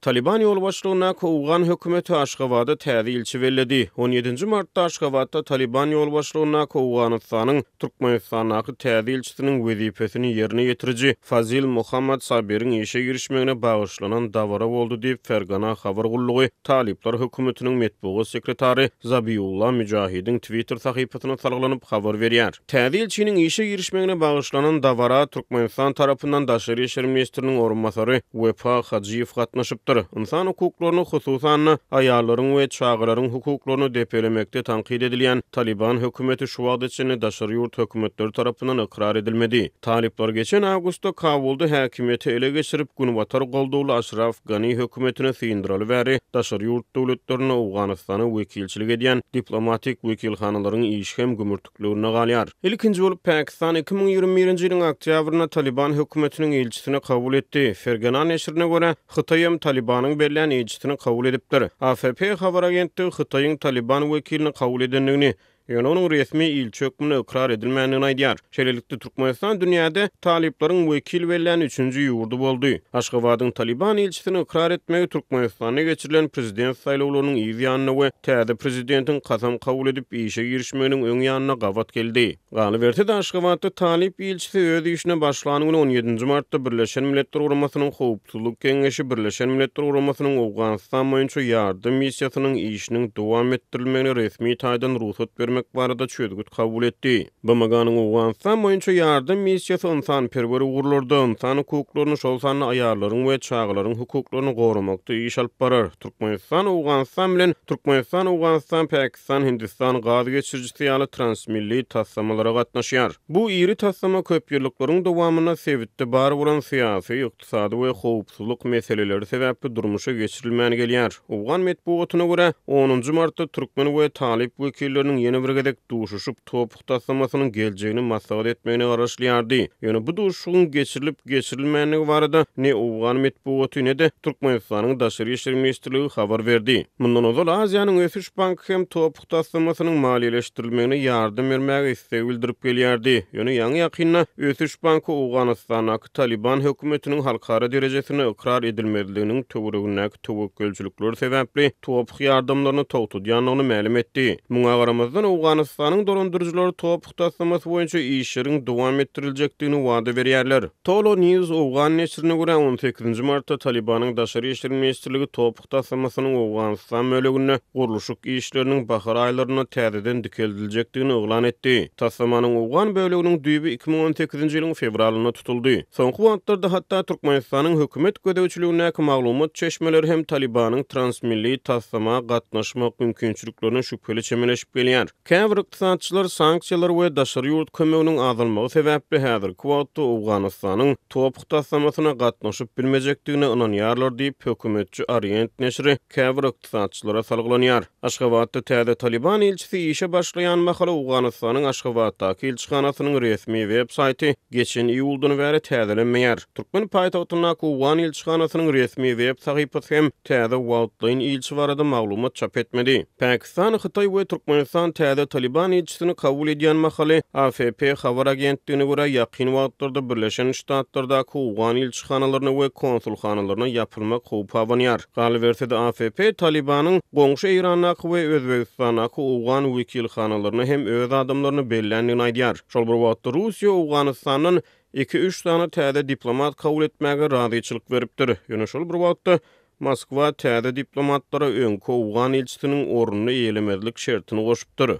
Talyban ýolbaşçylygyndaky owgan hökümeti Aşgabada täze ilçi belledi. On ýedinji martda Aşgabatda Talyban ýolbaşçylygyndaky Owganystanyň Türkmenistandaky täze ilçisiniň wezipesini ýerine ýetiriji Fazil Mohammad Saberiň işe girişmegine bagyşlanan dabara boldy diýip, Fergana habar gullugy Talyplar hökümetiniň metbugat sekretary Zabiulla Müjahidiň Twitter sahypasyna salgylanyp habar berýär. Täze ilçiniň işe girişmegine bagyşlanan dabara Türkmenistan tarapyndan daşary işler ministriniň orunbasary Wepa Hajyýew gatnaşypdyr. Ynsan hukuklaryny, hususan-da, aýallaryň we çagalaryň hukuklaryny depelemekde tankyt edilýän Talyban hökümeti şu wagta çenli daşary ýurt hökümetleri tarapyndan ykrar edilmedi. Talyplar geçen awgustda Kabulda häkimiýeti ele geçirip, Günbatar goldawly Aşraf Gani hökümetini syndyraly bäri daşary ýurt döwletlerinde Owganystana wekilçilik edýän diplomatik wekilhanalaryň işi hem gümürtikliginde galýar. Ilkinji bolup Pakistan 2021-nji ýylyň oktýabrynda Talyban hökümetiniň ilçisini kabul etdi. Fergana neşirine görä, Hytaý hem Talybanyň bellän ilçisini kabul edipdir. AFP habar agentligi Hytaýyň Talyban wekilini kabul edendigini, Ýöne onuň resmi ilçi hökmünde ykrar edilmändigini aýdýar. Şeýlelikde, Türkmenistan dünýäde talyplaryň wekil bellän üçünji ýurdy boldy. Aşgabadyň Talyban ilçisini ykrar etmegi Türkmenistanda geçirilen prezident saýlawlarynyň yz ýanynda we täze prezidentiň kasam kabul edip işe girişmeginiň öň ýanynda gabat geldi. Galyberse-de, Aşgabatda talyp ilçisi öz işine başlan güni on ýedinji martda Birleşen Milletler Guramasynyň Howpsuzlyk Geňeşi Birleşen Milletler Guramasynyň Owganystan boýunça ýardam missiýasynyň işiniň dowam etdirilmegine resmi taýdan rugsat bermek barada çözgüt kabul etdi. BMG-niň Owganystan boýunça ýardam missiýasy ynsanperwer ugurlarda, ynsan hukuklaryny, şol sanda aýallaryň we çagalaryň hukuklaryny goramakda iş alyp barar. Türkmenistan Owganystan bilen Türkmenistan, Owganystan, Pakistan, Hindistan gaz geçirijisi ýaly transmilli taslamalara gatnaşýar. Bu iri taslama köpýyllyklaryň dowamynda sebitde bar bolan syýasy, ykdysady we howpsuzlyk meseleleri sebäpli durmuşa geçirilmän gelýär. Owgan metbugatyna görä, onunjy martda türkmen we talyp wekilleriniň ýene bir gezek duşuşyp, TOPH taslamasynyň geljegini maslahat etmegine garaşylýardy. Ýöne bu duşuşygyň geçirilip-geçirilmändigi barada ne owgan metbugaty, ne-de Türkmenistanyň Daşary işler ministrligi habar berdi. Mundan ozal Aziýanyň ösüş banky hem TOPH taslamasynyň maliýeleşdirilmegine ýardam bermäge isleg bildirip gelýärdi. Ýöne ýaňy-ýakynda Ösüş banky Owganystandaky Talyban hökümetiniň halkara derejesinde ykrar edilmezliginiň töweregindäki töwekgelçilikler sebäpli TOPH ýardamlaryny togtadýandygyny mälim etdi. Muňa garamazdan, Owganystanyň dolandyryjylary TOPH taslamasy boýunça işleriň dowam etdiriljekdigini wada berýärler. Tolo News owgan neşirine görä, on sekizinji martda Talybanyň Daşary işler ministrligi TOPH taslamasynyň Owganystan böleginde gurluşyk işleriniň bahar aýlarynda täzeden dikeldiljekdigini yglan etdi. Taslamanyň owgan böleginiň düýbi 2018-nji ýylyň fewralynda tutuldy. Soňky wagtlarda hatda Türkmenistanyň hökümet gözegçiligindäki maglumat çeşmeleri hem Talybanyň transmilli taslama gatnaşmak mümkinçiliklerine şübheli çemeleşip gelýär. Käbir ykdysatçylar sanksiýalar we daşary ýurt kömeginiň azalmagy sebäpli häzirki wagtda Owganystanyň TOPH taslamasyna gatnaşyp bilmejekdigine ynanýarlar diýip, hökümetçi Orient neşiri käbir ykdysatçylara salgylanýar. Aşgabatda täze Talyban ilçisi işe başlaýan mahaly Owganystanyň Aşgabatdaky ilçihanasynyň resmi web saýty geçen iýuldan bäri täzelenmeýär. Türkmen paýtagtyndaky owgan ilçihanasynyň resmi web sahypasy hem täze wagtlaýyn ilçi barada maglumat çap etmedi. Pakistan, Hytaý we Türkmenistan täze Talyban ilçisini kabul edýän mahaly, AFP habar agentligine görä, ýakyn wagtlarda Birleşen Ştatlardaky owgan ilçihanalaryna we konsulhanalaryna ýapylmak howpy abanýar. Galyberse-de, AFP Talybanyň goňşy Eýrandaky we Özbegistandaky owgan wekilhanalaryna hem öz adamlaryny belländigini aýdýar. Şol bir wagtda, Russiýa Owganystandan iki-üç sany täze diplomat kabul etmäge razyçylyk beripdir. Ýöne şol bir wagtda, Moskwa täze diplomatlara öňki owgan ilçisiniň ornuny eýelemezlik şertini goşupdyr.